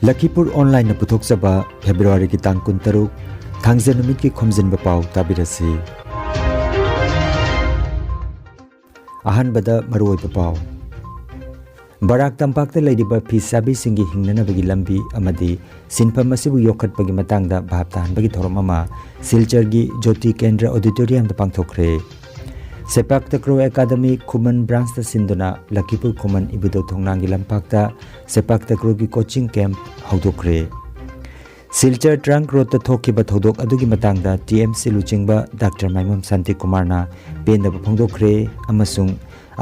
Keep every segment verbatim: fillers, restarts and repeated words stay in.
ꯂꯈꯤꯄꯨꯔ ꯑꯣꯟꯂꯥꯏꯟꯅ ꯄꯨꯊꯣꯛꯆꯕ ꯐꯦꯕ꯭ꯔꯨꯋꯥꯔꯤꯒꯤ ꯇꯥꯡ ꯀꯨꯟꯇꯔꯨꯛ, ꯊꯥꯡꯖ ꯅꯨꯃꯤꯠꯀꯤ ꯈꯣꯝꯖꯤꯟꯕ ꯄꯥꯎ ꯇꯥꯕꯤꯔꯁꯤ꯫ ꯑꯍꯥꯟꯕꯗ ꯃꯔꯨꯑꯣꯏꯕ ꯄꯥꯎ꯫ ꯕꯔꯥꯛ ꯇꯝꯄꯥꯛꯇ ꯂꯩꯔꯤꯕ ꯐꯤ ꯁꯥꯕꯤꯁꯤꯡꯒꯤ ꯍꯤꯡꯅꯅꯕꯒꯤ ꯂꯝꯕꯤ ꯑꯃꯗꯤ ꯁꯤꯟꯐꯝ ꯑꯁꯤꯕꯨ ꯌꯣꯛꯈꯠꯄꯒꯤ ꯃꯇꯥꯡꯗ ꯚꯥꯞ ꯇꯥꯍꯟꯕꯒꯤ ꯊꯧꯔꯝ ꯑꯃ ꯁꯤꯜꯆꯔꯒꯤ ꯖꯣꯇꯤ ꯀꯦꯟꯗ꯭ꯔ ꯑꯣꯗꯤꯇꯣꯔꯤꯌꯝꯗ ꯄꯥꯡꯊꯣꯛꯈ꯭ꯔꯦ꯫ ꯁꯦꯄꯥꯛ ꯇꯀ꯭ꯔꯣ ꯑꯦꯀꯥꯗꯃꯤ ꯈꯨꯃꯟ ꯕ꯭ꯔꯥꯟꯁꯇ ꯁꯤꯟꯗꯨꯅ ꯂꯈꯤꯄꯨꯔ ꯈꯨꯃꯟ ꯏꯕꯨꯙꯧ ꯊꯣꯡꯅꯥꯡꯒꯤ ꯂꯝꯄꯥꯛꯇ ꯁꯦꯄꯥꯛ ꯇꯀ꯭ꯔꯣꯒꯤ ꯀꯣꯆꯤꯡ ꯀꯦꯝꯞ ꯍꯧꯗꯣꯛꯈ꯭ꯔꯦ꯫ ꯁꯤꯜꯆꯔ ꯇ꯭ꯔꯪꯛ ꯔꯣꯗꯇ ꯊꯣꯛꯈꯤꯕ ꯊꯧꯗꯣꯛ ꯑꯗꯨꯒꯤ ꯃꯇꯥꯡꯗ ꯇꯤ ꯑꯦꯝ ꯁꯤ ꯂꯨꯆꯤꯡꯕ ꯗꯥꯛꯇꯔ ꯃꯥꯏꯃꯝ ꯁꯥꯟꯇꯤ ꯀꯨꯃꯥꯔꯅ ꯄꯦꯟꯗꯕ ꯐꯣꯡꯗꯣꯛꯈ꯭ꯔꯦ ꯑꯃꯁꯨꯡ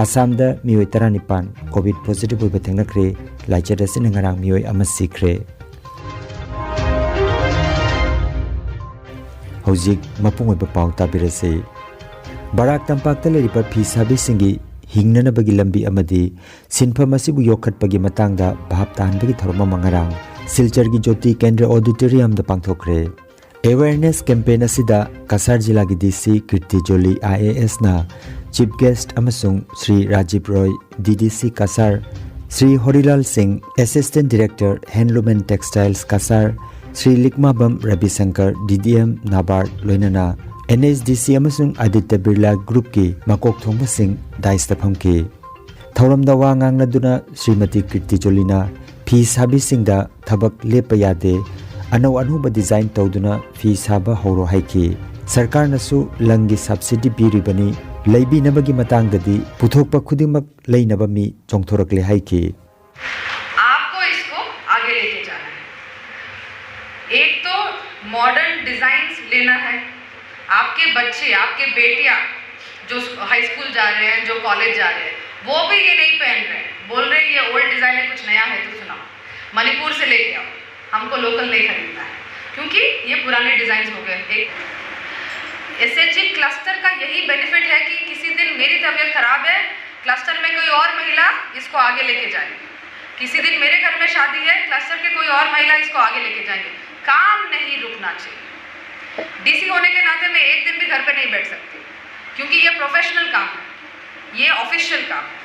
ꯑꯁꯥꯝꯗ ꯃꯤꯑꯣꯏ ꯇꯔꯥꯅꯤꯄꯥꯟ ꯀꯣꯚꯤꯗ ꯄꯣꯖꯤꯇꯤꯚ ꯑꯣꯏꯕ ꯊꯦꯡꯅꯈ꯭ꯔꯦ꯫ ꯂꯥꯏꯆꯠ ꯑꯁꯤꯅ ꯉꯔꯥꯡ ꯃꯤꯑꯣꯏ ꯑꯃ ꯁꯤꯈ꯭ꯔꯦ꯫ ꯍꯧꯖꯤꯛ ꯃꯄꯨꯡ ꯑꯣꯏꯕ ꯄꯥꯎ ꯇꯥꯕꯤꯔꯁꯤ꯫ ꯕꯔꯥꯛ ꯇꯝꯄꯥꯛꯇ ꯂꯩꯔꯤꯕ ꯐꯤ ꯁꯥꯕꯤꯁꯤꯡꯒꯤ ꯍꯤꯡꯅꯅꯕꯒꯤ ꯂꯝꯕꯤ ꯑꯃꯗꯤ ꯁꯤꯟꯐꯝ ꯑꯁꯤꯕꯨ ꯌꯣꯛꯈꯠꯄꯒꯤ ꯃꯇꯥꯡꯗ ꯚꯥꯞ ꯇꯥꯍꯟꯕꯒꯤ ꯊꯧꯔꯝ ꯑꯃ ꯉꯔꯥꯡ ꯁꯤꯜꯆꯔꯒꯤ ꯖꯣꯇꯤ ꯀꯦꯟꯗ꯭ꯔ ꯑꯣꯗꯤꯇꯣꯔꯤꯌꯝꯗ ꯄꯥꯡꯊꯣꯛꯈ꯭ꯔꯦ꯫ ꯑꯦꯋꯦꯌꯔꯅꯦꯁ ꯀꯦꯝꯄꯦꯟ ꯑꯁꯤꯗ ꯀꯁꯥꯔ ꯖꯤꯂꯥꯒꯤ ꯗꯤ ꯁꯤ ꯀꯤꯔꯇꯤ ꯖꯣꯂꯤ ꯑꯥꯏ ꯑꯦ ꯑꯦꯁꯅ ꯆꯤꯐ ꯒꯦꯁ꯭ꯠ ꯑꯃꯁꯨꯡ ꯁ꯭ꯔꯤ ꯔꯥꯖꯤꯕ ꯔꯣꯏ, ꯗꯤ ꯗꯤ ꯁꯤ Cachar, Shri Horilal Singh, assistant director, handloom and textiles ꯀꯁꯥꯔ, Shri Likmabam Rabishankar, D D M ꯅꯥꯕꯥꯔꯗ, ꯂꯣꯏꯅꯅ ꯑꯦꯟ ꯑꯦꯁ ꯗꯤ ꯁꯤ ꯑꯃꯁꯨꯡ ꯑꯗꯤꯇ꯭ꯌ ꯕꯤꯔꯂꯥ ꯒ꯭ꯔꯨꯞꯀꯤ ꯃꯀꯣꯛ ꯊꯣꯡꯕꯁꯤꯡ ꯗꯥꯏꯁꯇ ꯐꯝꯈꯤ꯫ ꯊꯧꯔꯝꯗ ꯋꯥ ꯉꯥꯡꯅꯗꯨꯅ ꯁ꯭ꯔꯤꯃꯇꯤ ꯀꯤꯔꯇꯤ ꯖꯣꯂꯤꯅ ꯐꯤ ꯁꯥꯕꯤꯁꯤꯡꯗ ꯊꯕꯛ ꯂꯦꯞꯄ ꯌꯥꯗꯦ, ꯑꯅꯧ ꯑꯅꯧꯕ ꯗꯤꯖꯥꯏꯟ ꯇꯧꯗꯨꯅ ꯐꯤ ꯁꯥꯕ ꯍꯧꯔꯣ ꯍꯥꯏꯈꯤ꯫ ꯁꯔꯀꯥꯔꯅꯁꯨ ꯂꯪꯒꯤ ꯁꯕꯁꯤꯗꯤ ꯄꯤꯔꯤꯕꯅꯤ, ꯂꯩꯕꯤꯅꯕꯒꯤ ꯃꯇꯥꯡꯗꯗꯤ ꯄꯨꯊꯣꯛꯄ ꯈꯨꯗꯤꯡꯃꯛ ꯂꯩꯅꯕ ꯃꯤ ꯆꯣꯡꯊꯣꯔꯛꯂꯦ ꯍꯥꯏꯈꯤ꯫ आपको इसको आगे लेके जाना है। एक तो मॉडर्न डिजाइन्स लेना है। आपके बच्चे, आपके बेटियां जो हाई स्कूल जा रहे हैं, जो कॉलेज जा रहे हैं, वो भी ये नहीं पहन रहे हैं, बोल रहे हैं ये ओल्ड डिजाइन है, कुछ नया है तो सुनाओ, मणिपुर से लेके आओ, हमको लोकल नहीं खरीदना है, क्योंकि ये पुराने डिजाइन हो गए। एक एस एच जी क्लस्टर का यही बेनिफिट है कि किसी दिन मेरी तबीयत खराब है, क्लस्टर में कोई और महिला इसको आगे लेके जाएगी। किसी दिन मेरे घर में शादी है, क्लस्टर के कोई और महिला इसको आगे लेके जाएंगे। काम नहीं रुकना चाहिए। डी सी होने के नाते मैं एक दिन भी घर पे नहीं बैठ सकती, क्योंकि ये प्रोफेशनल काम है, ये ऑफिशियल काम है।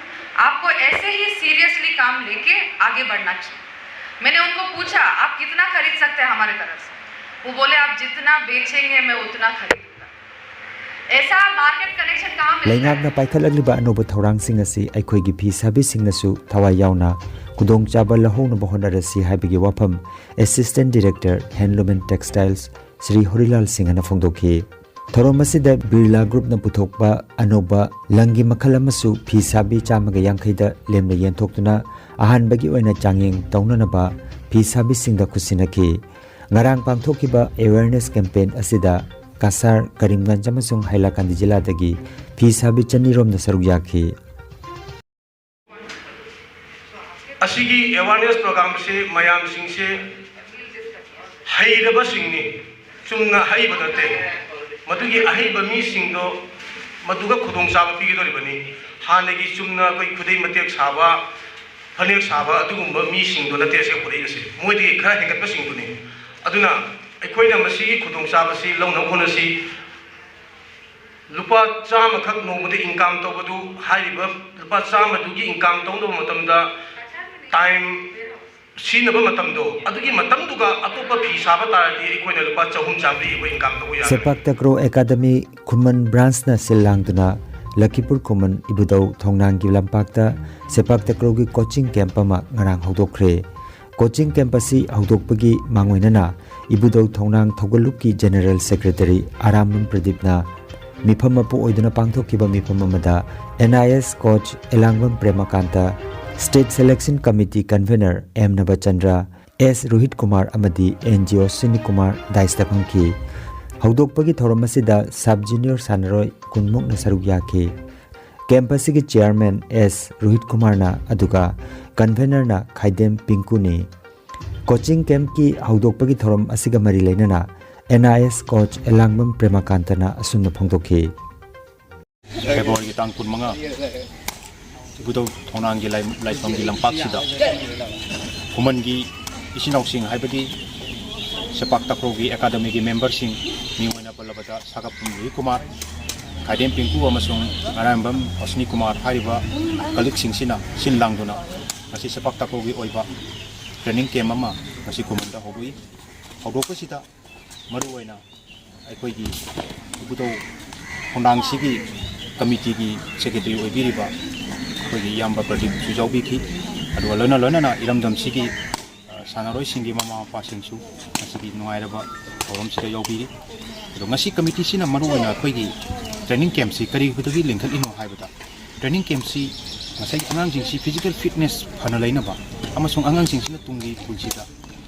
आपको ऐसे ही सीरियसली काम लेके आगे बढ़ना चाहिए। मैंने उनको पूछा, "आप कितना खरीद सकते हैं हमारे तरफ से?" वो बोले, "आप जितना बेचेंगे, मैं उतना खरीदूंगा।" ऐसा मार्केट कनेक्शन कहाँ मिलता है? ꯂꯩꯉꯥꯛꯅ ꯄꯥꯏꯈꯠꯂꯛꯂꯤꯕ ꯑꯅꯧꯕ ꯊꯧꯔꯥꯡꯁꯤꯡ ꯑꯁꯤ ꯑꯩꯈꯣꯏꯒꯤ ꯐꯤ ꯁꯥꯕꯤꯁꯤꯡꯅꯁꯨ ꯊꯋꯥꯏ ꯌꯥꯎꯅ ꯈꯨꯗꯣꯡꯆꯥꯕ ꯂꯧꯍꯧꯅꯕ ꯍꯣꯠꯅꯔꯁꯤ ꯍꯥꯏꯕꯒꯤ ꯋꯥꯐꯝ Assistant Director Handloom and Textiles Shri ꯍꯣꯔꯤꯂꯥꯜ ꯁꯤꯡꯍꯅ ꯐꯣꯡꯗꯣꯛꯈꯤ꯫ ꯊꯧꯔꯝ ꯑꯁꯤꯗ ꯕꯤꯔꯂꯥ ꯒ꯭ꯔꯨꯞꯅ ꯄꯨꯊꯣꯛꯄ ꯑꯅꯧꯕ ꯂꯪꯒꯤ ꯃꯈꯜ ꯑꯃꯁꯨ ꯐꯤ ꯁꯥꯕꯤ ꯆꯥꯝꯃꯒ ꯌꯥꯡꯈꯩꯗ ꯂꯦꯝꯅ ꯌꯦꯟꯊꯣꯛꯇꯨꯅ ꯑꯍꯥꯟꯕꯒꯤ ꯑꯣꯏꯅ ꯆꯥꯡꯌꯦꯡ ꯇꯧꯅꯅꯕ ꯐꯤ ꯁꯥꯕꯤꯁꯤꯡꯗ ꯈꯨꯠꯁꯤꯟꯅꯈꯤ꯫ ꯉꯔꯥꯡ ꯄꯥꯡꯊꯣꯛꯈꯤꯕ awareness campaign ꯑꯁꯤꯗ ꯀꯁꯥꯔ, ꯀꯔꯤꯝꯒꯟꯖ ꯑꯃꯁꯨꯡ ꯍꯥꯏꯂꯥꯀꯥꯟꯗꯤ ꯖꯤꯂꯥꯗꯒꯤ ꯐꯤ ꯁꯥꯕꯤ ꯆꯅꯤ ꯔꯣꯝꯅ ꯁꯔꯨꯛ ꯌꯥꯈꯤ꯫ ꯑꯁꯤꯒꯤ ꯑꯦꯋꯥꯔꯅꯦꯁ ꯄ꯭ꯔꯣꯒ꯭ꯔꯥꯝꯁꯤ ꯃꯌꯥꯝꯁꯤꯡꯁꯤ ꯍꯩꯔꯕꯁꯤꯡꯅꯤ, ꯆꯨꯝꯅ ꯍꯩꯕ ꯅꯠꯇꯦ꯫ ꯃꯗꯨꯒꯤ ꯑꯍꯩꯕ ꯃꯤꯁꯤꯡꯗꯣ ꯃꯗꯨꯒ ꯈꯨꯗꯣꯡꯆꯥꯕ ꯄꯤꯒꯗꯧꯔꯤꯕꯅꯤ꯫ ꯍꯥꯟꯅꯒꯤ ꯆꯨꯝꯅ ꯑꯩꯈꯣꯏ ꯈꯨꯗꯩ ꯃꯇꯦꯛ ꯁꯥꯕ, ꯐꯅꯦꯛ ꯁꯥꯕ ꯑꯗꯨꯒꯨꯝꯕ ꯃꯤꯁꯤꯡꯗꯣ ꯅꯠꯇꯦ ꯑꯁꯤꯒ ꯄꯨꯔꯛꯏꯕꯁꯤ, ꯃꯣꯏꯗꯒꯤ ꯈꯔ ꯍꯦꯟꯒꯠꯄꯁꯤꯡꯗꯨꯅꯤ꯫ ꯑꯗꯨꯅ ꯑꯩꯈꯣꯏꯅ ꯃꯁꯤꯒꯤ ꯈꯨꯗꯣꯡꯆꯥꯕꯁꯤ ꯂꯧꯅꯕ ꯍꯣꯠꯅꯁꯤ꯫ ꯂꯨꯄꯥ ꯆꯥꯝꯃꯈꯛ ꯅꯣꯡꯃꯗ ꯏꯟꯀꯝ ꯇꯧꯕꯗꯨ, ꯍꯥꯏꯔꯤꯕ ꯂꯨꯄꯥ ꯆꯥꯝꯃꯗꯨꯒꯤ ꯏꯟꯀꯝ ꯇꯧꯅꯕ ꯃꯇꯝꯗ ꯇꯥꯏꯝ ꯁꯤꯖꯤꯟꯅꯕ ꯃꯇꯝꯗꯣ, ꯑꯗꯨꯒꯤ ꯃꯇꯝꯗꯨꯒ ꯑꯇꯣꯞꯄ ꯐꯤ ꯁꯥꯕ ꯇꯥꯔꯗꯤ ꯑꯩꯈꯣꯏꯅ ꯂꯨꯄꯥ ꯆꯍꯨꯝ ꯆꯥꯝꯃꯔꯤ ꯑꯩꯈꯣꯏ ꯏꯟꯀꯝ ꯇꯧꯕ ꯌꯥꯔꯦ꯫ ꯁꯦꯄꯥꯛ ꯇꯀ꯭ꯔꯣ ꯑꯦꯀꯥꯗꯃꯤ ꯈꯨꯃꯟ ꯕ꯭ꯔꯥꯟꯁꯅ ꯁꯤꯜ ꯂꯥꯡꯗꯨꯅ ꯂꯈꯤꯄꯨꯔ ꯈꯨꯃꯟ ꯏꯕꯨꯙꯧ ꯊꯣꯡꯅꯥꯡꯒꯤ ꯂꯝꯄꯥꯛꯇ ꯁꯦꯄꯥꯛ ꯇꯀ꯭ꯔꯣꯒꯤ ꯀꯣꯆꯤꯡ ꯀꯦꯝꯞ ꯑꯃ ꯉꯔꯥꯡ ꯍꯧꯗꯣꯛꯈ꯭ꯔꯦ꯫ ꯀꯣꯆꯤꯡ ꯀꯦꯝꯞ ꯑꯁꯤ ꯍꯧꯗꯣꯛꯄꯒꯤ ꯃꯥꯡꯑꯣꯏꯅꯅ ꯏꯕꯨꯙꯧ ꯊꯣꯡꯅꯥꯡ ꯊꯧꯒꯜꯂꯨꯞꯀꯤ ꯖꯦꯅꯔꯦꯜ ꯁꯦꯀ꯭ꯔꯦꯇꯔꯤ ꯑꯔꯥꯝꯕꯝ ꯄ꯭ꯔꯗꯤꯞꯅ ꯃꯤꯐꯝ ꯃꯄꯨ ꯑꯣꯏꯗꯨꯅ ꯄꯥꯡꯊꯣꯛꯈꯤꯕ ꯃꯤꯐꯝ ꯑꯃꯗ NIS coach Elangbam Premkanta, State Selection Committee Convener M Nabachandra, S Rohit Kumar ꯑꯃꯗꯤ ꯑꯦꯟ ꯖꯤ ꯑꯣ ꯁꯤꯅꯤ ꯀꯨꯃꯥꯔ ꯗꯥꯏꯁꯇ ꯐꯝꯈꯤ꯫ ꯍꯧꯗꯣꯛꯄꯒꯤ ꯊꯧꯔꯝ ꯑꯁꯤꯗ ꯁꯕ ꯖꯨꯅꯤꯌꯔ ꯁꯥꯟꯅꯔꯣꯏ ꯀꯨꯟꯃꯨꯛꯅ ꯁꯔꯨꯛ ꯌꯥꯈꯤ꯫ ꯀꯦꯝꯞ ꯑꯁꯤꯒꯤ ꯆꯦꯌꯔꯃꯦꯟ ꯑꯦꯁ ꯔꯣꯍꯤꯠ ꯀꯨꯃꯥꯔꯅ, ꯑꯗꯨꯒ ꯀꯟꯚꯦꯅꯔꯅ ꯈꯥꯏꯗꯦꯝ ꯄꯤꯡꯀꯨꯅꯤ꯫ ꯀꯣꯆꯤꯡ ꯀꯦꯝꯞꯀꯤ ꯍꯧꯗꯣꯛꯄꯒꯤ ꯊꯧꯔꯝ ꯑꯁꯤꯒ ꯃꯔꯤ ꯂꯩꯅꯅ NIS coach ꯑꯦꯂꯥꯡꯕꯝ ꯄ꯭ꯔꯦꯃꯀꯥꯟꯇꯅ ꯑꯁꯨꯝꯅ ꯐꯣꯡꯗꯣꯛꯈꯤ꯫ ꯐꯦꯕ꯭ꯔꯨꯋꯥꯔꯤꯒꯤ ꯇꯥꯡ ꯀꯨꯟꯃꯉꯥ, ꯏꯕꯨꯙꯧ ꯊꯣꯡꯅꯥꯡꯒꯤ ꯂꯥꯏ-, ꯂꯥꯏꯐꯝꯒꯤ ꯂꯝꯄꯥꯛꯁꯤꯗ ꯈꯨꯃꯟꯒꯤ ꯏꯆꯤꯟ ꯏꯅꯥꯎꯁꯤꯡ, ꯍꯥꯏꯕꯗꯤ ꯁꯦꯄꯥꯛ ꯇꯥꯀ꯭ꯔꯣꯒꯤ ꯑꯦꯀꯥꯗꯃꯤꯒꯤ ꯃꯦꯝꯕꯔꯁꯤꯡ, ꯃꯤꯡ ꯑꯣꯏꯅ ꯄꯜꯂꯕꯗ ꯁꯥꯒꯞꯄꯨꯝ ꯔꯣꯍꯤꯠ ꯀꯨꯃꯥꯔ, ꯈꯥꯏꯗꯦꯝ ꯄꯤꯡꯀꯨ ꯑꯃꯁꯨꯡ ꯑꯔꯥꯝꯕꯝ ꯑꯁꯅꯤ ꯀꯨꯃꯥꯔ ꯍꯥꯏꯔꯤꯕ ꯀꯂꯤꯛꯁꯤꯡꯁꯤꯅ ꯁꯤꯟ ꯂꯥꯡꯗꯨꯅ ꯉꯁꯤ ꯁꯦꯄꯥꯛ ꯇꯥꯀ꯭ꯔꯣꯒꯤ ꯑꯣꯏꯕ ꯇ꯭ꯔꯦꯅꯤꯡ ꯀꯦꯝꯞ ꯑꯃ ꯉꯁꯤ ꯈꯨꯃꯟꯗ ꯍꯧꯗꯣꯛꯏ꯫ ꯍꯧꯗꯣꯛꯄꯁꯤꯗ ꯃꯔꯨꯑꯣꯏꯅ ꯑꯩꯈꯣꯏꯒꯤ ꯏꯕꯨꯙꯧ ꯈꯣꯡꯅꯥꯡꯁꯤꯒꯤ ꯀꯃꯤꯇꯤꯒꯤ ꯁꯦꯀ꯭ꯔꯦꯇꯔꯤ ꯑꯣꯏꯕꯤꯔꯤꯕ ꯑꯩꯈꯣꯏꯒꯤ ꯏꯌꯥꯝꯕ ꯄ꯭ꯔꯗꯤꯞꯁꯨ ꯌꯥꯎꯕꯤꯈꯤ꯫ ꯑꯗꯨꯒ ꯂꯣꯏꯅ ꯂꯣꯏꯅꯅ ꯏꯔꯝꯗꯝꯁꯤꯒꯤ, ꯑ, ꯁꯥꯟꯅꯔꯣꯏꯁꯤꯡꯒꯤ ꯃꯃꯥ ꯃꯄꯥꯁꯤꯡꯁꯨ ꯉꯁꯤꯒꯤ ꯅꯨꯡꯉꯥꯏꯔꯕ ꯊꯧꯔꯝꯁꯤꯗ ꯌꯥꯎꯕꯤꯔꯤ꯫ ꯑꯗꯣ ꯉꯁꯤ ꯀꯃꯤꯇꯤꯁꯤꯅ ꯃꯔꯨꯑꯣꯏꯅ ꯑꯩꯈꯣꯏꯒꯤ ꯇ꯭ꯔꯦꯅꯤꯡ ꯀꯦꯝꯞꯁꯤ ꯀꯔꯤꯒꯤꯗꯃꯛ ꯂꯤꯡꯈꯠꯂꯤꯅꯣ ꯍꯥꯏꯕꯗ, ꯇ꯭ꯔꯦꯅꯤꯡ ꯀꯦꯝꯞꯁꯤ ꯉꯁꯥꯏꯒꯤ ꯑꯉꯥꯡꯁꯤꯡꯁꯤ ꯐꯤꯖꯤꯀꯦꯜ ꯐꯤꯠꯅꯦꯁ ꯐꯅ ꯂꯩꯅꯕ ꯑꯃꯁꯨꯡ ꯑꯉꯥꯡꯁꯤꯡꯁꯤꯅ ꯇꯨꯡꯒꯤ ꯄꯨꯟꯁꯤꯗ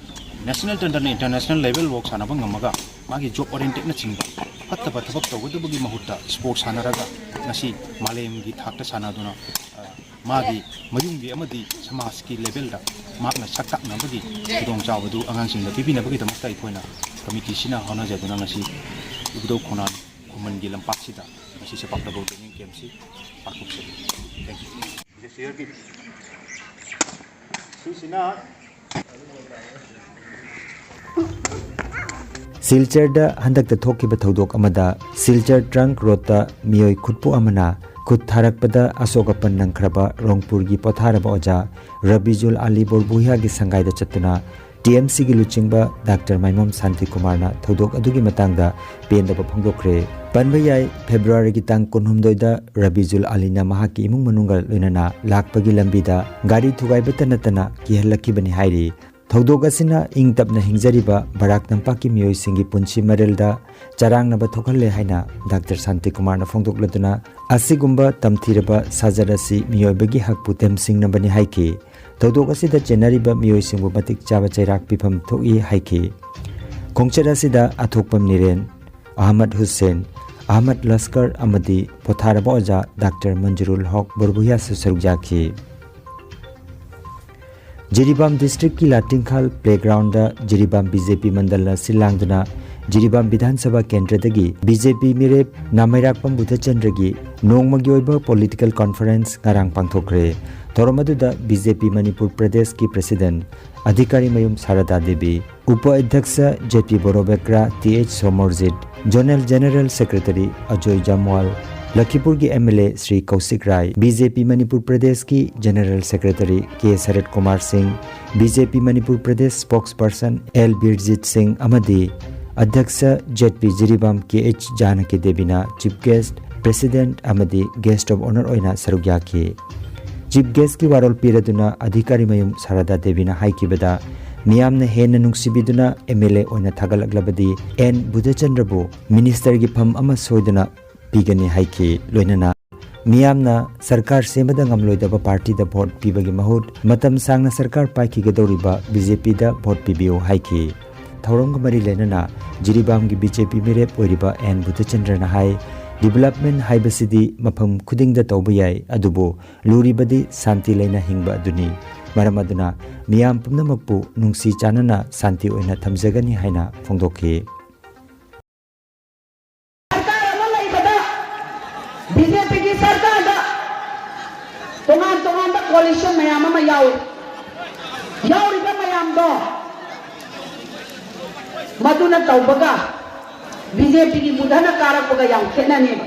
ꯅꯦꯁꯅꯦꯜ ꯅꯠꯇ꯭ꯔꯒ ꯏꯟꯇꯔꯅꯦꯁꯅꯦꯜ ꯂꯦꯚꯦꯜ ꯐꯥꯎ ꯁꯥꯟꯅꯕ ꯉꯝꯃꯒ, ꯃꯥꯒꯤ ꯖꯣꯕ ꯑꯣꯔꯤꯌꯦꯟꯇꯦꯠꯅꯆꯤꯡꯕ ꯐꯠꯇꯕ ꯊꯕꯛ ꯇꯧꯒꯗꯕꯒꯤ ꯃꯍꯨꯠꯇ ꯁ꯭ꯄꯣꯔꯠꯁ ꯁꯥꯟꯅꯔꯒ ꯉꯁꯤ ꯃꯥꯂꯦꯝꯒꯤ ꯊꯥꯛꯇ ꯁꯥꯟꯅꯗꯨꯅ, ꯑ, ꯃꯥꯒꯤ ꯃꯌꯨꯝꯒꯤ ꯑꯃꯗꯤ ꯁꯃꯥꯖꯀꯤ ꯂꯦꯚꯦꯜꯗ ꯃꯍꯥꯛꯅ ꯁꯛ ꯇꯥꯛꯅꯕꯒꯤ ꯈꯨꯗꯣꯡꯆꯥꯕꯗꯨ ꯑꯉꯥꯡꯁꯤꯡꯗ ꯄꯤꯕꯤꯅꯕꯒꯤꯗꯃꯛꯇ ꯑꯩꯈꯣꯏꯅ ꯀꯃꯤꯇꯤꯁꯤꯅ ꯍꯣꯠꯅꯖꯗꯨꯅ ꯉꯁꯤ ꯏꯕꯨꯙꯧ ꯈꯣꯡꯅꯥꯡ ꯈꯨꯃꯟꯒꯤ ꯂꯝꯄꯥꯛꯁꯤꯗ ꯉꯁꯤ ꯁꯦꯄꯥꯛ ꯇꯥꯕꯣ ꯇ꯭ꯔꯦꯅꯤꯡ ꯀꯦꯝꯞꯁꯤ ꯄꯥꯡꯊꯣꯛꯆꯔꯤ꯫ Thank you꯫ ꯁꯤꯁꯤꯅ ꯁꯤꯜꯆꯔꯗ ꯍꯟꯗꯛꯇ ꯊꯣꯛꯈꯤꯕ ꯊꯧꯗꯣꯛ ꯑꯃꯗ ꯁꯤꯜꯆꯔ ꯇ꯭ꯔꯪꯛ ꯔꯣꯗꯇ ꯃꯤꯑꯣꯏ ꯈꯨꯠꯄꯨ ꯑꯃꯅ ꯈꯨꯠ ꯊꯥꯔꯛꯄꯗ ꯑꯁꯣꯛ ꯑꯄꯟ ꯅꯪꯈ꯭ꯔꯕ ꯔꯣꯡꯄꯨꯔꯒꯤ ꯄꯣꯊꯥꯔꯕ ꯑꯣꯖꯥ ꯔꯕꯤꯖꯨꯜ ꯑꯂꯤ ꯕꯣꯔꯕꯨꯍꯤꯌꯥꯒꯤ ꯁꯪꯒꯥꯏꯗ ꯆꯠꯇꯨꯅ ꯇꯤ ꯑꯦꯝ ꯁꯤꯒꯤ ꯂꯨꯆꯤꯡꯕ ꯗꯥꯛꯇꯔ ꯃꯥꯏꯃꯝ ꯁꯥꯟꯇꯤꯀꯨꯃꯥꯔꯅ ꯊꯧꯗꯣꯛ ꯑꯗꯨꯒꯤ ꯃꯇꯥꯡꯗ ꯄꯦꯟꯗꯕ ꯐꯣꯡꯗꯣꯛꯈ꯭ꯔꯦ꯫ ꯄꯟꯕ ꯌꯥꯏ, ꯐꯦꯕ꯭ꯔꯨꯋꯥꯔꯤꯒꯤ ꯇꯥꯡ ꯀꯨꯟꯍꯨꯝꯗꯣꯏꯗ ꯔꯕꯤꯖꯨꯜ ꯑꯂꯤꯅ ꯃꯍꯥꯛꯀꯤ ꯏꯃꯨꯡ ꯃꯅꯨꯡꯒ ꯂꯣꯏꯅꯅ ꯂꯥꯛꯄꯒꯤ ꯂꯝꯕꯤꯗ ꯒꯥꯔꯤ ꯊꯨꯒꯥꯏꯕꯇ ꯅꯠꯇꯅ ꯀꯤꯍꯜꯂꯛꯈꯤꯕꯅꯤ ꯍꯥꯏꯔꯤ꯫ ꯊꯧꯗꯣꯛ ꯑꯁꯤꯅ ꯏꯪ ꯇꯞꯅ ꯍꯤꯡꯖꯔꯤꯕ ꯕꯔꯥꯛ ꯇꯝꯄꯥꯛꯀꯤ ꯃꯤꯑꯣꯏꯁꯤꯡꯒꯤ ꯄꯨꯟꯁꯤ ꯃꯔꯦꯜꯗ ꯆꯔꯥꯡꯅꯕ ꯊꯣꯛꯍꯜꯂꯦ ꯍꯥꯏꯅ ꯗꯥꯛꯇꯔ ꯁꯥꯟꯇꯤꯀꯨꯃꯥꯔꯅ ꯐꯣꯡꯗꯣꯛꯂꯗꯨꯅ, ꯑꯁꯤꯒꯨꯝꯕ ꯇꯝꯊꯤꯔꯕ ꯁꯥꯖꯠ ꯑꯁꯤ ꯃꯤꯑꯣꯏꯕꯒꯤ ꯍꯛꯄꯨ ꯇꯦꯝꯁꯤꯡꯅꯕꯅꯤ ꯍꯥꯏꯈꯤ꯫ ꯊꯧꯗꯣꯛ ꯑꯁꯤꯗ ꯆꯦꯟꯅꯔꯤꯕ ꯃꯤꯑꯣꯏꯁꯤꯡꯕꯨ ꯃꯇꯤꯛ ꯆꯥꯕ ꯆꯩꯔꯥꯛ ꯄꯤꯐꯝ ꯊꯣꯛꯏ ꯍꯥꯏꯈꯤ꯫ ꯈꯣꯡꯆꯠ ꯑꯁꯤꯗ ꯑꯊꯣꯛꯄꯝ ꯅꯤꯔꯦꯟ, ꯑꯍꯃꯗ ꯍꯨꯁꯦꯟ, ꯑꯍꯃꯗ ꯂꯁꯀꯔ ꯑꯃꯗꯤ ꯄꯣꯊꯥꯔꯕ ꯑꯣꯖꯥ ꯗꯥꯛꯇꯔ ꯃꯟꯖꯨꯔꯨꯜ ꯍꯣꯛ ꯕꯣꯔꯕꯨꯍꯤꯌꯥꯁꯨ ꯁꯔꯨꯛ ꯌꯥꯈꯤ꯫ ꯖꯤꯔꯤꯕꯥꯝ ꯗꯤꯁꯇ꯭ꯔꯤꯛꯀꯤ ꯂꯥꯇꯤꯡꯈꯥꯜ ꯄ꯭ꯂꯦꯒ꯭ꯔꯥꯎꯟꯗ ꯖꯤꯔꯤꯕꯥꯝ ꯕꯤ ꯖꯦ ꯄꯤ ꯃꯟꯗꯜꯅ ꯁꯤꯜ ꯂꯥꯡꯗꯨꯅ ꯖꯤꯔꯤꯕꯥꯝ ꯕꯤꯙꯥꯟ ꯁꯚꯥ ꯀꯦꯟꯗ꯭ꯔꯗꯒꯤ ꯕꯤ ꯖꯦ ꯄꯤ ꯃꯤꯔꯦꯞ ꯅꯥꯃꯩꯔꯥꯛꯄꯝ ꯕꯨꯙꯆꯟꯗ꯭ꯔꯒꯤ ꯅꯣꯡꯃꯒꯤ ꯑꯣꯏꯕ ꯄꯣꯂꯤꯇꯤꯀꯦꯜ ꯀꯣꯟꯐꯔꯦꯟꯁ ꯉꯔꯥꯡ ꯄꯥꯡꯊꯣꯛꯈ꯭ꯔꯦ꯫ ꯊꯧꯔꯝ ꯑꯗꯨꯗ ꯕꯤ ꯖꯦ ꯄꯤ ꯃꯅꯤꯄꯨꯔ ꯄ꯭ꯔꯗꯦꯁꯀꯤ ꯄ꯭ꯔꯁꯤꯗꯦꯟꯠ ꯑꯙꯤꯀꯥꯔꯤ ꯃꯌꯨꯝ ꯁꯥꯔꯗꯥ ꯗꯦꯕꯤ, ꯎꯄ ꯑꯙ꯭ꯌꯛꯁ J P Borobekra, T H Somorjit, zonal general secretary Ajoy Jamwal, ꯂꯈꯤꯄꯨꯔꯒꯤ M L A Shri Kaushik Rai, B J P Manipur ꯄ꯭ꯔꯗꯦꯁꯀꯤ general secretary K Sarat Kumar Singh, B J P Manipur Pradesh spokesperson L Birjit Singh ꯑꯃꯗꯤ ꯑꯙ꯭ꯌꯛꯁ Z P Jiribam K H Janaki ꯗꯦꯕꯤꯅ ꯆꯤꯐ ꯒꯦꯁ꯭ꯠ, ꯄ꯭ꯔꯦꯁꯤꯗꯦꯟꯠ ꯑꯃꯗꯤ ꯒꯦꯁ꯭ꯠ ꯑꯣꯐ ꯑꯣꯅꯔ ꯑꯣꯏꯅ ꯁꯔꯨꯛ ꯌꯥꯈꯤ꯫ Chief ꯒꯦꯁ꯭ꯠꯀꯤ ꯋꯥꯔꯣꯜ ꯄꯤꯔꯗꯨꯅ ꯑꯙꯤꯀꯥꯔꯤ ꯃꯌꯨꯝ ꯁꯥꯔꯗꯥ ꯗꯦꯕꯤꯅ ꯍꯥꯏꯈꯤꯕꯗ, ꯃꯤꯌꯥꯝꯅ ꯍꯦꯟꯅ ꯅꯨꯡꯁꯤꯕꯤꯗꯨꯅ M L A ꯑꯣꯏꯅ ꯊꯥꯒꯠꯂꯛꯂꯕꯗꯤ ꯑꯦꯟ ꯕꯨꯙꯆꯟꯗ꯭ꯔꯕꯨ ꯃꯤꯅꯤꯁꯇꯔꯒꯤ ꯐꯝ ꯑꯃ ꯁꯣꯏꯗꯅ ꯄꯤꯒꯅꯤ ꯍꯥꯏꯈꯤ꯫ ꯂꯣꯏꯅꯅ ꯃꯤꯌꯥꯝꯅ ꯁꯔꯀꯥꯔ ꯁꯦꯝꯕꯗ ꯉꯝꯂꯣꯏꯗꯕ ꯄꯥꯔꯇꯤꯗ ꯚꯣꯠ ꯄꯤꯕꯒꯤ ꯃꯍꯨꯠ ꯃꯇꯝ ꯁꯥꯡꯅ ꯁꯔꯀꯥꯔ ꯄꯥꯏꯈꯤꯒꯗꯧꯔꯤꯕ B J P ꯗ ꯚꯣꯠ ꯄꯤꯕꯤꯌꯨ ꯍꯥꯏꯈꯤ꯫ ꯊꯧꯔꯝꯒ ꯃꯔꯤ ꯂꯩꯅꯅ ꯖꯤꯔꯤꯕꯥꯝꯒꯤ B J P ꯃꯤꯔꯦꯞ ꯑꯣꯏꯔꯤꯕ ꯑꯦꯟ ꯕꯨꯙꯆꯟꯗ꯭ꯔꯅ ꯍꯥꯏ, ꯗꯤꯕꯦꯂꯞꯃꯦꯟꯠ ꯍꯥꯏꯕꯁꯤꯗꯤ ꯃꯐꯝ ꯈꯨꯗꯤꯡꯗ ꯇꯧꯕ ꯌꯥꯏ, ꯑꯗꯨꯕꯨ ꯂꯨꯔꯤꯕꯗꯤ ꯁꯥꯟꯇꯤ ꯂꯩꯅ ꯍꯤꯡꯕ ꯑꯗꯨꯅꯤ꯫ ꯃꯔꯝ ꯑꯗꯨꯅ ꯃꯤꯌꯥꯝ ꯄꯨꯝꯅꯃꯛꯄꯨ ꯅꯨꯡꯁꯤ ꯆꯥꯟꯅꯅ ꯁꯥꯟꯇꯤ ꯑꯣꯏꯅ ꯊꯝꯖꯒꯅꯤ ꯍꯥꯏꯅ ꯐꯣꯡꯗꯣꯛꯈꯤ꯫ ꯁꯔꯀꯥꯔ ꯑꯃ ꯂꯩꯕꯗ B J P ꯒꯤ ꯁꯔꯀꯥꯔꯗ ꯇꯣꯉꯥꯟ ꯇꯣꯉꯥꯟꯕ coalition ꯃꯌꯥꯝ ꯑꯃ ꯌꯥꯎꯏ꯫ ꯌꯥꯎꯔꯤꯕ ꯃꯌꯥꯝꯗꯣ ꯃꯗꯨꯅ ꯇꯧꯕꯒ B J P ꯒꯤ ꯕꯨꯙꯅ ꯀꯥꯔꯛꯄꯒ ꯌꯥꯝ ꯈꯦꯠꯅꯅꯦꯕ꯫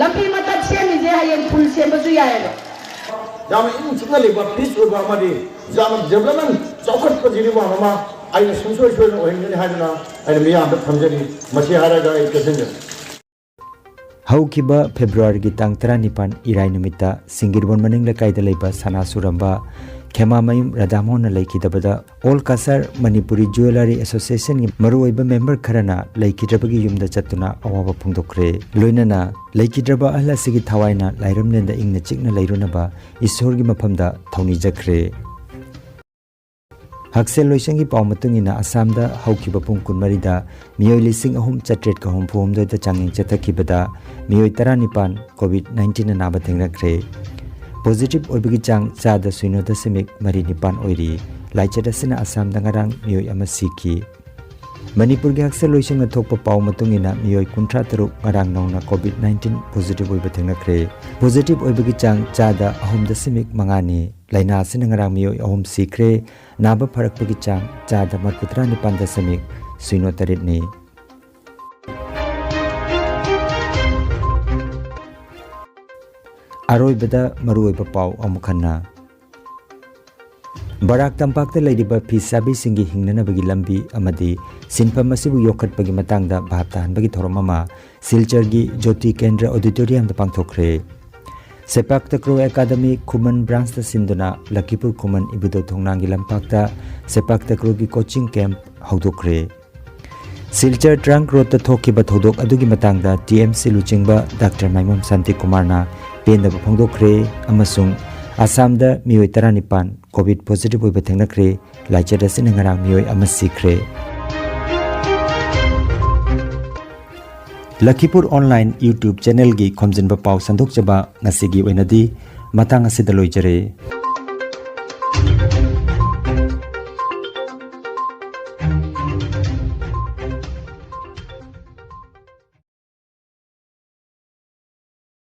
ꯂꯝꯕꯤ ꯃꯇꯠ ꯁꯦꯝꯃꯤꯁꯦ ꯍꯌꯦꯡ ꯄꯨꯜ ꯁꯦꯝꯕꯁꯨ ꯌꯥꯏꯑꯕ꯫ ꯌꯥꯝꯅ ꯏꯪ ꯆꯤꯛꯅ ꯂꯩꯕ, peace ꯑꯣꯏꯕ ꯑꯃꯗꯤ ꯌꯥꯝꯅ development, ꯆꯥꯎꯈꯠꯄ ꯖꯤꯔꯤꯕꯥꯝ ꯑꯃ ꯑꯩꯅ ꯁꯨꯡꯁꯣꯏ ꯁꯣꯏꯗꯅ ꯑꯣꯏꯍꯟꯒꯅꯤ ꯍꯥꯏꯗꯨꯅ ꯑꯩꯅ ꯃꯤꯌꯥꯝꯗ ꯊꯝꯖꯔꯤ꯫ ꯃꯁꯤ ꯍꯥꯏꯔꯒ ꯑꯩ ꯇꯦꯟꯁꯤꯟꯖꯔꯦ꯫ ꯍꯧꯈꯤꯕ ꯐꯦꯕ꯭ꯔꯨꯋꯥꯔꯤꯒꯤ ꯇꯥꯡ ꯇꯔꯥꯅꯤꯄꯥꯟ ꯏꯔꯥꯏ ꯅꯨꯃꯤꯠꯇ ꯁꯤꯡꯒꯤꯔꯕꯣꯟ ꯃꯅꯤꯡ ꯂꯩꯀꯥꯏꯗ ꯂꯩꯕ ꯁꯅꯥ ꯁꯨꯔꯝꯕ ꯈꯦꯃꯥꯃꯌꯨꯝ ꯔꯥꯙꯥꯃꯣꯍꯟꯅ ꯂꯩꯈꯤꯗꯕꯗ All Kasar Manipuri Jewellery Association ꯒꯤ ꯃꯔꯨꯑꯣꯏꯕ ꯃꯦꯝꯕꯔ ꯈꯔꯅ ꯂꯩꯈꯤꯗ꯭ꯔꯕꯒꯤ ꯌꯨꯝꯗ ꯆꯠꯇꯨꯅ ꯑꯋꯥꯕ ꯐꯣꯡꯗꯣꯛꯈ꯭ꯔꯦ꯫ ꯂꯣꯏꯅꯅ ꯂꯩꯈꯤꯗ꯭ꯔꯕ ꯑꯍꯜ ꯑꯁꯤꯒꯤ ꯊꯋꯥꯏꯅ ꯂꯥꯏꯔꯝꯂꯦꯟꯗ ꯏꯪꯅ ꯆꯤꯛꯅ ꯂꯩꯔꯨꯅꯕ ꯏꯁꯣꯔꯒꯤ ꯃꯐꯝꯗ ꯊꯧꯅꯤꯖꯈ꯭ꯔꯦ꯫ ꯍꯛꯁꯦꯜ ꯂꯣꯏꯁꯪꯒꯤ ꯄꯥꯎ ꯃꯇꯨꯡ ꯏꯟꯅ ꯑꯁꯥꯝꯗ ꯍꯧꯈꯤꯕ ꯄꯨꯡ ꯀꯨꯟꯃꯔꯤꯗ ꯃꯤꯑꯣꯏ ꯂꯤꯁꯤꯡ ꯑꯍꯨꯝ ꯆꯥꯇ꯭ꯔꯦꯠꯀ ꯍꯨꯝꯐꯨ ꯍꯨꯝꯗꯣꯏꯗ ꯆꯥꯡꯌꯦꯡ ꯆꯠꯊꯈꯤꯕꯗ ꯃꯤꯑꯣꯏ ꯇꯔꯥꯅꯤꯄꯥꯟ COVID nineteen ꯅ ꯅꯥꯕ ꯊꯦꯡꯅꯈ꯭ꯔꯦ꯫ Positive ꯑꯣꯏꯕꯒꯤ ꯆꯥꯡ ꯆꯥꯗ ꯁꯤꯅꯣ ꯗꯁꯃꯤꯛ ꯃꯔꯤ ꯅꯤꯄꯥꯟ ꯑꯣꯏꯔꯤ꯫ ꯂꯥꯏꯆꯠ ꯑꯁꯤꯅ ꯑꯁꯥꯝꯗ ꯉꯔꯥꯡ ꯃꯤꯑꯣꯏ ꯑꯃ ꯁꯤꯈꯤ꯫ ꯃꯅꯤꯄꯨꯔꯒꯤ ꯍꯛꯁꯦꯜ ꯂꯣꯏꯁꯪꯅ ꯊꯣꯛꯄ ꯄꯥꯎ ꯃꯇꯨꯡ ꯏꯟꯅ ꯃꯤꯑꯣꯏ ꯀꯨꯟꯊ꯭ꯔꯥ ꯇꯔꯨꯛ ꯉꯔꯥꯡ ꯅꯧꯅ COVID nineteen positive ꯑꯣꯏꯕ ꯊꯦꯡꯅꯈ꯭ꯔꯦ꯫ Positive ꯑꯣꯏꯕꯒꯤ ꯆꯥꯡ ꯆꯥꯗ ꯑꯍꯨꯝ ꯗꯁꯃꯤꯛ ꯃꯉꯥꯅꯤ꯫ ꯂꯥꯏꯅꯥ ꯑꯁꯤꯅ ꯉꯔꯥꯡ ꯃꯤꯑꯣꯏ ꯑꯍꯨꯝ ꯁꯤꯈ꯭ꯔꯦ꯫ ꯅꯥꯕ ꯐꯔꯛꯄꯒꯤ ꯆꯥꯡ ꯆꯥꯗ ꯃꯔꯤꯐꯨꯇꯔꯥ ꯅꯤꯄꯥꯟ ꯗꯁꯃꯤꯛ ꯁꯤꯅꯣ ꯇꯔꯦꯠꯅꯤ꯫ ꯑꯔꯣꯏꯕꯗ ꯃꯔꯨꯑꯣꯏꯕ ꯄꯥꯎ ꯑꯃꯨꯛ ꯍꯟꯅ꯫ ꯕꯔꯥꯛ ꯇꯝꯄꯥꯛꯇ ꯂꯩꯔꯤꯕ ꯐꯤ ꯁꯥꯕꯤꯁꯤꯡꯒꯤ ꯍꯤꯡꯅꯅꯕꯒꯤ ꯂꯝꯕꯤ ꯑꯃꯗꯤ ꯁꯤꯟꯐꯝ ꯑꯁꯤꯕꯨ ꯌꯣꯛꯈꯠꯄꯒꯤ ꯃꯇꯥꯡꯗ ꯚꯥꯞ ꯇꯥꯍꯟꯕꯒꯤ ꯊꯧꯔꯝ ꯑꯃ ꯁꯤꯜꯆꯔꯒꯤ ꯖꯣꯇꯤ ꯀꯦꯟꯗ꯭ꯔ ꯑꯣꯗꯤꯇꯣꯔꯤꯌꯝꯗ ꯄꯥꯡꯊꯣꯛꯈ꯭ꯔꯦ꯫ ꯁꯦꯄꯥꯛ ꯇꯀ꯭ꯔꯣ ꯑꯦꯀꯥꯗꯃꯤ ꯈꯨꯃꯟ ꯕ꯭ꯔꯥꯟꯁꯇ ꯁꯤꯟꯗꯨꯅ ꯂꯈꯤꯄꯨꯔ ꯈꯨꯃꯟ ꯏꯕꯨꯙꯧ ꯊꯣꯡꯅꯥꯡꯒꯤ ꯂꯝꯄꯥꯛꯇ ꯁꯦꯄꯥꯛ ꯇꯀ꯭ꯔꯣꯒꯤ ꯀꯣꯆꯤꯡ ꯀꯦꯝꯞ ꯍꯧꯗꯣꯛꯈ꯭ꯔꯦ꯫ ꯁꯤꯜꯆꯔ ꯇ꯭ꯔꯪꯛ ꯔꯣꯗꯇ ꯊꯣꯛꯈꯤꯕ ꯊꯧꯗꯣꯛ ꯑꯗꯨꯒꯤ ꯃꯇꯥꯡꯗ ꯇꯤ ꯑꯦꯝ ꯁꯤ ꯂꯨꯆꯤꯡꯕ ꯗꯥꯛꯇꯔ ꯃꯥꯏꯃꯝ ꯁꯥꯟꯇꯤ ꯀꯨꯃꯥꯔꯅ ꯄꯦꯟꯗꯕ ꯐꯣꯡꯗꯣꯛꯈ꯭ꯔꯦ ꯑꯃꯁꯨꯡ ꯑꯁꯥꯝꯗ ꯃꯤꯑꯣꯏ ꯇꯔꯥꯅꯤꯄꯥꯟ ꯀꯣꯚꯤꯗ ꯄꯣꯖꯤꯇꯤꯚ ꯑꯣꯏꯕ ꯊꯦꯡꯅꯈ꯭ꯔꯦ꯫ ꯂꯥꯏꯆꯠ ꯑꯁꯤꯅ ꯉꯔꯥꯡ ꯃꯤꯑꯣꯏ ꯑꯃ ꯁꯤꯈ꯭ꯔꯦ꯫ ꯂꯈꯤꯄꯨꯔ ꯑꯣꯟꯂꯥꯏꯟ YouTube ꯆꯦꯅꯦꯜꯒꯤ ꯈꯣꯝꯖꯤꯟꯕ ꯄꯥꯎ ꯁꯟꯗꯣꯛꯆꯕ ꯉꯁꯤꯒꯤ ꯑꯣꯏꯅꯗꯤ ꯃꯇꯥꯡ ꯑꯁꯤꯗ ꯂꯣꯏꯖꯔꯦ꯫